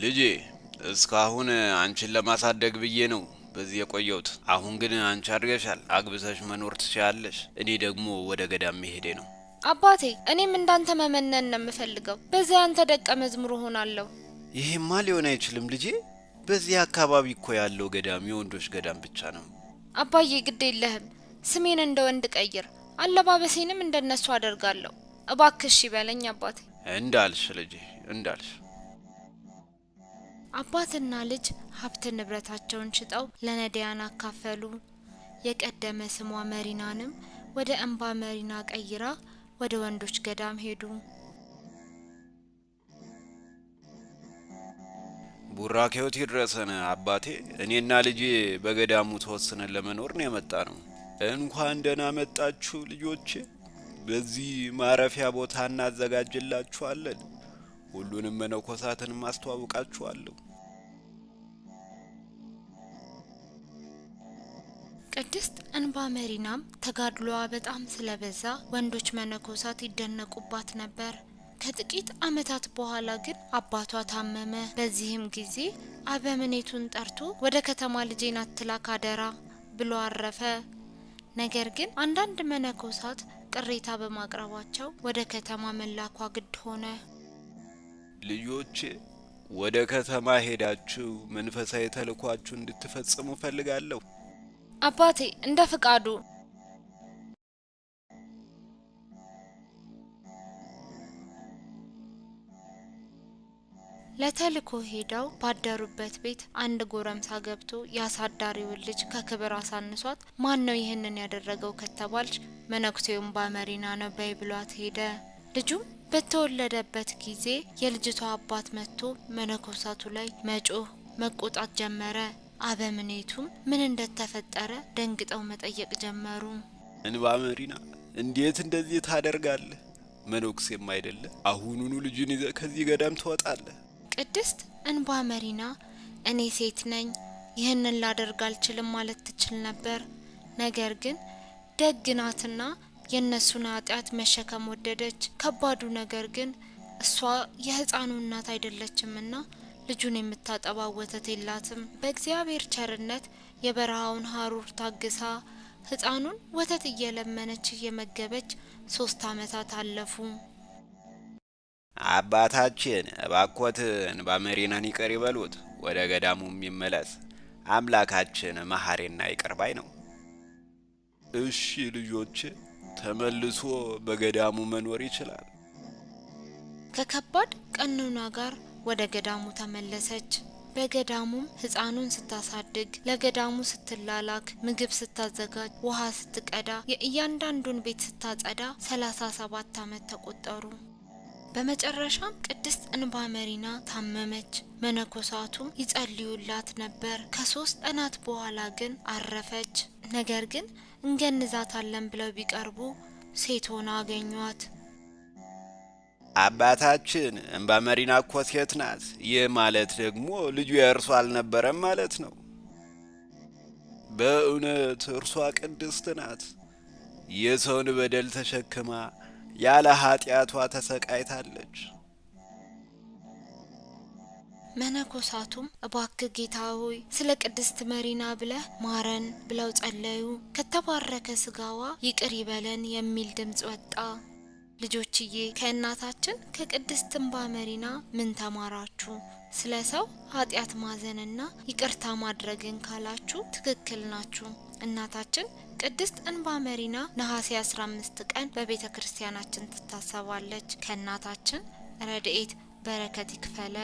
ልጄ እስካሁን አንቺን ለማሳደግ ብዬ ነው በዚህ የቆየሁት። አሁን ግን አንቺ አድገሻል፣ አግብተሽ መኖር ትችያለሽ። እኔ ደግሞ ወደ ገዳም መሄዴ ነው። አባቴ፣ እኔም እንዳንተ መመነን ነው የምፈልገው። በዚያ ያንተ ደቀ መዝሙር እሆናለሁ። ይሄማ ሊሆን አይችልም ልጄ። በዚህ አካባቢ እኮ ያለው ገዳም የወንዶች ገዳም ብቻ ነው። አባዬ፣ ግድ የለህም፣ ስሜን እንደ ወንድ ቀይር፣ አለባበሴንም እንደነሱ አደርጋለሁ። እባክሽ እሺ በለኝ አባቴ። እንዳልሽ ልጄ፣ እንዳልሽ። አባትና ልጅ ሀብት ንብረታቸውን ሽጠው ለነዳያን አካፈሉ። የቀደመ ስሟ መሪናንም ወደ እንባ መሪና ቀይራ ወደ ወንዶች ገዳም ሄዱ። ቡራኬዎት ይድረሰን አባቴ። እኔና ልጄ በገዳሙ ተወስነን ለመኖር ነው የመጣ ነው። እንኳን ደህና መጣችሁ ልጆቼ። በዚህ ማረፊያ ቦታ እናዘጋጅላችኋለን። ሁሉንም መነኮሳትን ማስተዋውቃችኋለሁ። ቅድስት እንባ መሪናም ተጋድሎዋ በጣም ስለበዛ ወንዶች መነኮሳት ይደነቁባት ነበር። ከጥቂት ዓመታት በኋላ ግን አባቷ ታመመ። በዚህም ጊዜ አበምኔቱን ጠርቶ ወደ ከተማ ልጄን አትላክ አደራ ብሎ አረፈ። ነገር ግን አንዳንድ መነኮሳት ቅሬታ በማቅረባቸው ወደ ከተማ መላኳ ግድ ሆነ። ልጆቼ ወደ ከተማ ሄዳችሁ መንፈሳዊ ተልኳችሁ እንድትፈጽሙ እፈልጋለሁ። አባቴ፣ እንደ ፍቃዱ። ለተልኮ ሄደው ባደሩበት ቤት አንድ ጎረምሳ ገብቶ የአሳዳሪውን ልጅ ከክብር አሳንሷት፣ ማን ነው ይህንን ያደረገው ከተባልች መነኩሴውን ባመሪና ነው በይ ብሏት ሄደ። ልጁም በተወለደበት ጊዜ የልጅቷ አባት መጥቶ መነኮሳቱ ላይ መጮህ መቆጣት ጀመረ። አበምኔቱም ምን እንደተፈጠረ ደንግጠው መጠየቅ ጀመሩ። እንባ መሪና እንዴት እንደዚህ ታደርጋለህ? መነኩሴም አይደለ? አሁኑኑ ልጅን ይዘህ ከዚህ ገዳም ትወጣለህ። ቅድስት እንባ መሪና እኔ ሴት ነኝ፣ ይህንን ላደርግ አልችልም ማለት ትችል ነበር። ነገር ግን ደግ ናትና የእነሱን ኃጢአት መሸከም ወደደች። ከባዱ ነገር ግን እሷ የሕፃኑ እናት አይደለችምና ልጁን የምታጠባው ወተት የላትም። በእግዚአብሔር ቸርነት የበረሃውን ሀሩር ታግሳ ሕፃኑን ወተት እየለመነች እየመገበች 3 ዓመታት አለፉ። አባታችን እባኮት እንባ መሪናን ይቅር ይበሉት፣ ወደ ገዳሙም ይመለስ። አምላካችን መሐሪና ይቅር ባይ ነው። እሺ ልጆቼ፣ ተመልሶ በገዳሙ መኖር ይችላል። ከከባድ ቀኖና ጋር ወደ ገዳሙ ተመለሰች። በገዳሙም ሕፃኑን ስታሳድግ፣ ለገዳሙ ስትላላክ፣ ምግብ ስታዘጋጅ፣ ውሃ ስትቀዳ፣ የእያንዳንዱን ቤት ስታጸዳ 37 ዓመት ተቆጠሩ። በመጨረሻም ቅድስት እንባ መሪና ታመመች። መነኮሳቱም ይጸልዩላት ነበር። ከ3 ቀናት በኋላ ግን አረፈች። ነገር ግን እንገንዛታለን ብለው ቢቀርቡ ሴት ሆና አገኟት። አባታችን እንባ መሪና እኮ ሴት ናት። ይህ ማለት ደግሞ ልጁ የእርሷ አልነበረም ማለት ነው። በእውነት እርሷ ቅድስት ናት። የሰውን በደል ተሸክማ ያለ ኃጢአቷ ተሰቃይታለች። መነኮሳቱም እባክህ ጌታ ሆይ ስለ ቅድስት መሪና ብለህ ማረን ብለው ጸለዩ። ከተባረከ ስጋዋ ይቅር ይበለን የሚል ድምፅ ወጣ። ልጆችዬ፣ ከእናታችን ከቅድስት እንባ መሪና ምን ተማራችሁ? ስለ ሰው ኃጢአት ማዘንና ይቅርታ ማድረግን ካላችሁ ትክክል ናችሁ። እናታችን ቅድስት እንባ መሪና ነሐሴ 15 ቀን በቤተ ክርስቲያናችን ትታሰባለች። ከእናታችን ረድኤት በረከት ይክፈለን።